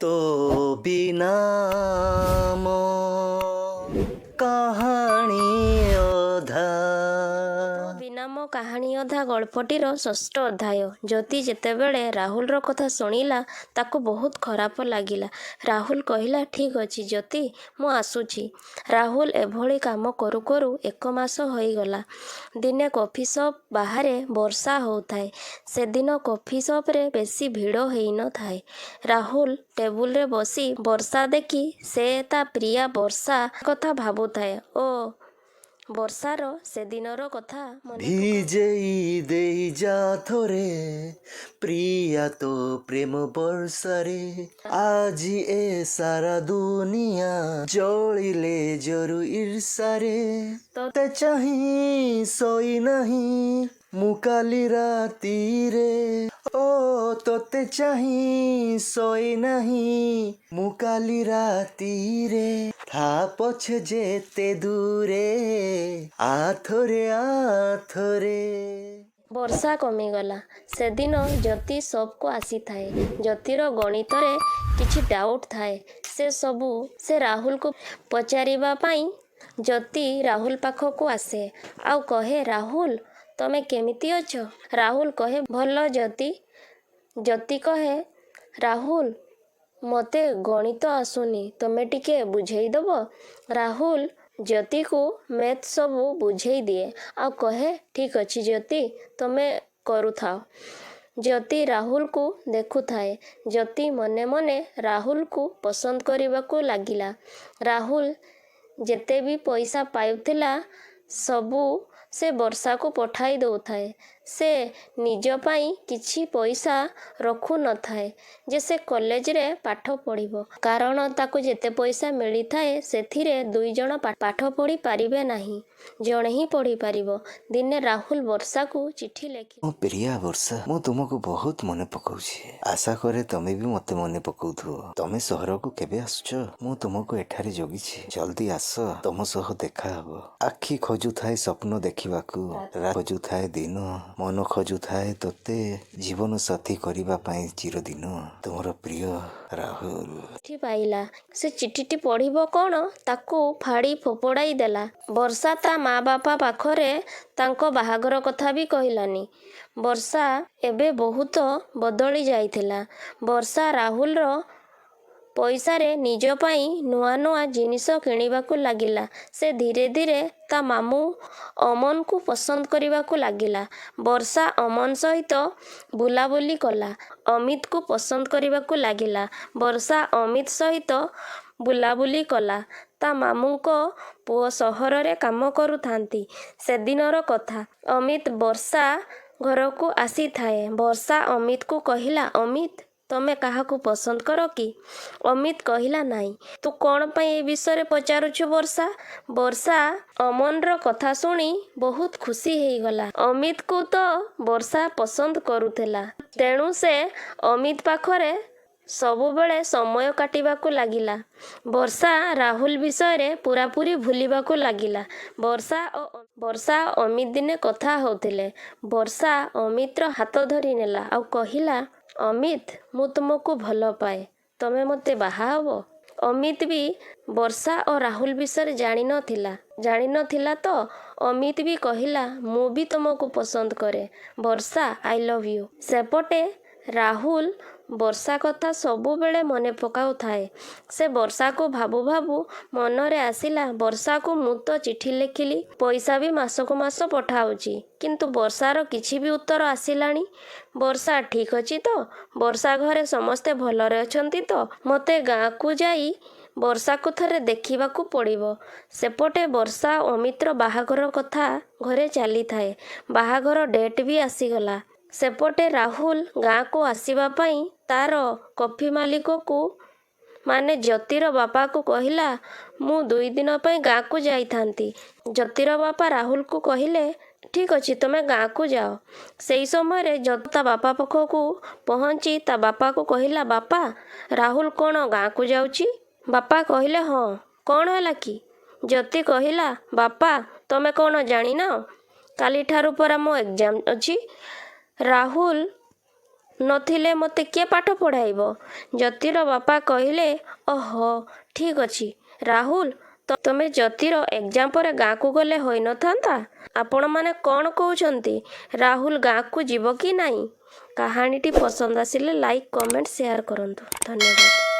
ତୋ ବିନା ମୋ କାହାଣୀ ଅଧା। ତୋ ବିନା ମୋ କାହାଣୀ ଅଧା ଗଳ୍ପଟିର ଷଷ୍ଠ ଅଧ୍ୟାୟ। ଜ୍ୟୋତି ଯେତେବେଳେ ରାହୁଲର କଥା ଶୁଣିଲା, ତାକୁ ବହୁତ ଖରାପ ଲାଗିଲା। ରାହୁଲ କହିଲା, "ଠିକ୍ ଅଛି ଜ୍ୟୋତି, ମୁଁ ଆସୁଛି।" ରାହୁଲ ଏଭଳି କାମ କରୁ କରୁ ଏକ ମାସ ହୋଇଗଲା। ଦିନେ କଫି ସପ୍ ବାହାରେ ବର୍ଷା ହେଉଥାଏ। ସେଦିନ କଫି ସପରେ ବେଶୀ ଭିଡ଼ ହୋଇନଥାଏ। ରାହୁଲ ଟେବୁଲରେ ବସି ବର୍ଷା ଦେଖି ସେ ତା ପ୍ରିୟା ବର୍ଷା କଥା ଭାବୁଥାଏ ଓ ବର୍ଷାର ସେଦିନର କଥା ମନେ ପକାଉଥାଏ। ଭିଜେଇ ଦେଇ ଯା ଥରେ ପ୍ରିୟା ତୋ ପ୍ରେମ ବର୍ଷାରେ, ଆଜି ଏ ସାରା ଦୁନିଆ ଜଳିଲେ ଜରୁ ଈର୍ଷାରେ। ତତେ ଚାହିଁ ଶୋଇ ନାହିଁ ମୁଁ କାଲି ରାତିରେ, ଓ ତୋତେ ଚାହିଁ ଶୋଇ ନାହିଁ ମୁଁ କାଲି ରାତିରେ। ଥା ପଛେ ଯେତେ ଦୂରେ, ଆଥରେ ଆଥରେ। ବର୍ଷା କମିଗଲା। ସେଦିନ ଜ୍ୟୋତି ସପ୍‌କୁ ଆସିଥାଏ। ଜ୍ୟୋତିର ଗଣିତରେ କିଛି ଡାଉଟ୍ ଥାଏ। ସେ ସବୁ ସେ ରାହୁଲକୁ ପଚାରିବା ପାଇଁ ଜ୍ୟୋତି ରାହୁଲ ପାଖକୁ ଆସେ ଆଉ କହେ, "ରାହୁଲ, ତମେ କେମିତି ଅଛ?" ରାହୁଲ କହେ, "ଭଲ ଜ୍ୟୋତି।" ଜ୍ୟୋତି କହେ, "ରାହୁଲ, ମୋତେ ଗଣିତ ଆସୁନି, ତମେ ଟିକେ ବୁଝେଇଦେବ?" ରାହୁଲ ଜ୍ୟୋତିକୁ ମ୍ୟାଥ୍ ସବୁ ବୁଝେଇ ଦିଏ ଆଉ କହେ, "ଠିକ୍ ଅଛି ଜ୍ୟୋତି, ତମେ କରୁଥାଅ।" ଜ୍ୟୋତି ରାହୁଲକୁ ଦେଖୁଥାଏ। ଜ୍ୟୋତି ମନେ ମନେ ରାହୁଲକୁ ପସନ୍ଦ କରିବାକୁ ଲାଗିଲା। ରାହୁଲ ଯେତେ ବି ପଇସା ପାଉଥିଲା, ସବୁ ସେ ବର୍ଷାକୁ ପଠାଇ ଦେଉଥାଏ। ସେ ନିଜ ପାଇଁ କିଛି ପଇସା ରଖୁନଥାଏ ଯେ ସେ କଲେଜରେ ପାଠ ପଢ଼ିବ। କାରଣ ତାକୁ ଯେତେ ପଇସା ମିଳିଥାଏ, ସେଥିରେ ଦୁଇଜଣ ପାଠ ପଢ଼ି ପାରିବେ ନାହିଁ, ଜଣେ ହିଁ ପଢ଼ିପାରିବ। ଦିନେ ରାହୁଲ ବର୍ଷାକୁ ଚିଠି ଲେଖିଲା। ମୋ ପ୍ରିୟା ବର୍ଷା, ମୁଁ ତୁମକୁ ବହୁତ ମନେ ପକାଉଛି। ଆଶା କରେ ତମେ ବି ମୋତେ ମନେ ପକାଉଥିବ। ତମେ ସହରକୁ କେବେ ଆସୁଛ? ମୁଁ ତୁମକୁ ଏଠାରେ ଜଗିଛି। ଜଲ୍ଦି ଆସ, ତମ ସହ ଦେଖା ହବ। ଆଖି ଖୋଜୁଥାଏ ସ୍ୱପ୍ନ ଦେଖିବାକୁ, ରାତି ଖୋଜୁଥାଏ ଦିନ, ମନ ଖୋଜୁଥାଏ ତୋତେ ଜୀବନ ସାଥୀ କରିବା ପାଇଁ ଚିରଦିନ। ତୁମର ପ୍ରିୟ ରାହୁଲ। ଚିଠି ପାଇଲା। ସେ ଚିଠିଟି ପଢ଼ିବ କ'ଣ, ତାକୁ ଫାଡ଼ି ଫୋପଡ଼ାଇ ଦେଲା। ବର୍ଷା ତା ମା ବାପା ପାଖରେ ତାଙ୍କ ବାହାଘର କଥା ବି କହିଲାନି। ବର୍ଷା ଏବେ ବହୁତ ବଦଳି ଯାଇଥିଲା। ବର୍ଷା ରାହୁଲର ପଇସାରେ ନିଜ ପାଇଁ ନୂଆ ନୂଆ ଜିନିଷ କିଣିବାକୁ ଲାଗିଲା। ସେ ଧୀରେ ଧୀରେ ତା ମାମୁଁ ଅମନକୁ ପସନ୍ଦ କରିବାକୁ ଲାଗିଲା। ବର୍ଷା ଅମନ ସହିତ ବୁଲାବୁଲି କଲା। ଅମିତକୁ ପସନ୍ଦ କରିବାକୁ ଲାଗିଲା। ବର୍ଷା ଅମିତ ସହିତ ବୁଲାବୁଲି କଲା। ତା ମାମୁଁଙ୍କ ପୁଅ ସହରରେ କାମ କରୁଥାନ୍ତି। ସେଦିନର କଥା। ଅମିତ ବର୍ଷା ଘରକୁ ଆସିଥାଏ। ବର୍ଷା ଅମିତକୁ କହିଲା, "ଅମିତ, ତମେ କାହାକୁ ପସନ୍ଦ କର କି?" ଅମିତ କହିଲା, "ନାଇଁ। ତୁ କ'ଣ ପାଇଁ ଏ ବିଷୟରେ ପଚାରୁଛୁ ବର୍ଷା?" ବର୍ଷା ଅମନର କଥା ଶୁଣି ବହୁତ ଖୁସି ହେଇଗଲା। ଅମିତକୁ ତ ବର୍ଷା ପସନ୍ଦ କରୁଥିଲା। ତେଣୁ ସେ ଅମିତ ପାଖରେ ସବୁବେଳେ ସମୟ କାଟିବାକୁ ଲାଗିଲା। ବର୍ଷା ରାହୁଲ ବିଷୟରେ ପୂରାପୂରି ଭୁଲିବାକୁ ଲାଗିଲା। ବର୍ଷା ଓ ଅମିତ ଦିନେ କଥା ହେଉଥିଲେ। ବର୍ଷା ଅମିତର ହାତ ଧରି ନେଲା ଆଉ କହିଲା, "ଅମିତ, ମୁଁ ତୁମକୁ ଭଲ ପାଏ। ତମେ ମୋତେ ବାହା ହେବ?" ଅମିତ ବି ବର୍ଷା ଓ ରାହୁଲ ବିଷୟରେ ଜାଣିନଥିଲା। ଜାଣିନଥିଲା ତ ଅମିତ ବି କହିଲା, "ମୁଁ ବି ତୁମକୁ ପସନ୍ଦ କରେ ବର୍ଷା, I love you." ସେପଟେ ରାହୁଲ ବର୍ଷା କଥା ସବୁବେଳେ ମନେ ପକାଉଥାଏ। ସେ ବର୍ଷାକୁ ଭାବୁ ଭାବୁ ମନରେ ଆସିଲା, ବର୍ଷାକୁ ମୁଁ ତ ଚିଠି ଲେଖିଲି, ପଇସା ବି ମାସକୁ ମାସ ପଠାଉଛି, କିନ୍ତୁ ବର୍ଷାର କିଛି ବି ଉତ୍ତର ଆସିଲାଣି। ବର୍ଷା ଠିକ୍ ଅଛି ତ? ବର୍ଷା ଘରେ ସମସ୍ତେ ଭଲରେ ଅଛନ୍ତି ତ? ମୋତେ ଗାଁକୁ ଯାଇ ବର୍ଷାକୁ ଥରେ ଦେଖିବାକୁ ପଡ଼ିବ। ସେପଟେ ବର୍ଷା ଓ ଅମିତର ବାହାଘର କଥା ଘରେ ଚାଲିଥାଏ। ବାହାଘର ଡେଟ୍ ବି ଆସିଗଲା। ସେପଟେ ରାହୁଲ ଗାଁକୁ ଆସିବା ପାଇଁ ତାର କଫି ମାଲିକକୁ ମାନେ ଜ୍ୟୋତିର ବାପାକୁ କହିଲା, "ମୁଁ 2 ଦିନ ପାଇଁ ଗାଁକୁ ଯାଇଥାନ୍ତି।" ଜ୍ୟୋତିର ବାପା ରାହୁଲକୁ କହିଲେ, "ଠିକ୍ ଅଛି, ତମେ ଗାଁକୁ ଯାଅ।" ସେଇ ସମୟରେ ଜ୍ୟୋତି ତା ବାପା ପାଖକୁ ପହଞ୍ଚି ତା ବାପାକୁ କହିଲା, "ବାପା, ରାହୁଲ କ'ଣ ଗାଁକୁ ଯାଉଛି?" ବାପା କହିଲେ, "ହଁ, କ'ଣ ହେଲା କି?" ଜ୍ୟୋତି କହିଲା, "ବାପା, ତମେ କ'ଣ ଜାଣିନାହ, କାଲିଠାରୁ ପରା ମୋ ଏକ୍ଜାମ୍ ଅଛି। ରାହୁଲ ନଥିଲେ ମୋତେ କିଏ ପାଠ ପଢ଼ାଇବ? ଜ୍ୟୋତିର ବାପା କହିଲେ, ଓହୋ, ଠିକ୍ ଅଛି। ରାହୁଲ, ତମେ ଜ୍ୟୋତିର ଏକ୍ଜାମ୍ ପରେ ଗାଁକୁ ଗଲେ ହୋଇନଥାନ୍ତା? ଆପଣମାନେ କ'ଣ କହୁଛନ୍ତି, ରାହୁଲ ଗାଁକୁ ଯିବ କି ନାହିଁ? କାହାଣୀଟି ପସନ୍ଦ ଆସିଲେ ଲାଇକ୍, କମେଣ୍ଟ, ସେୟାର କରନ୍ତୁ। ଧନ୍ୟବାଦ।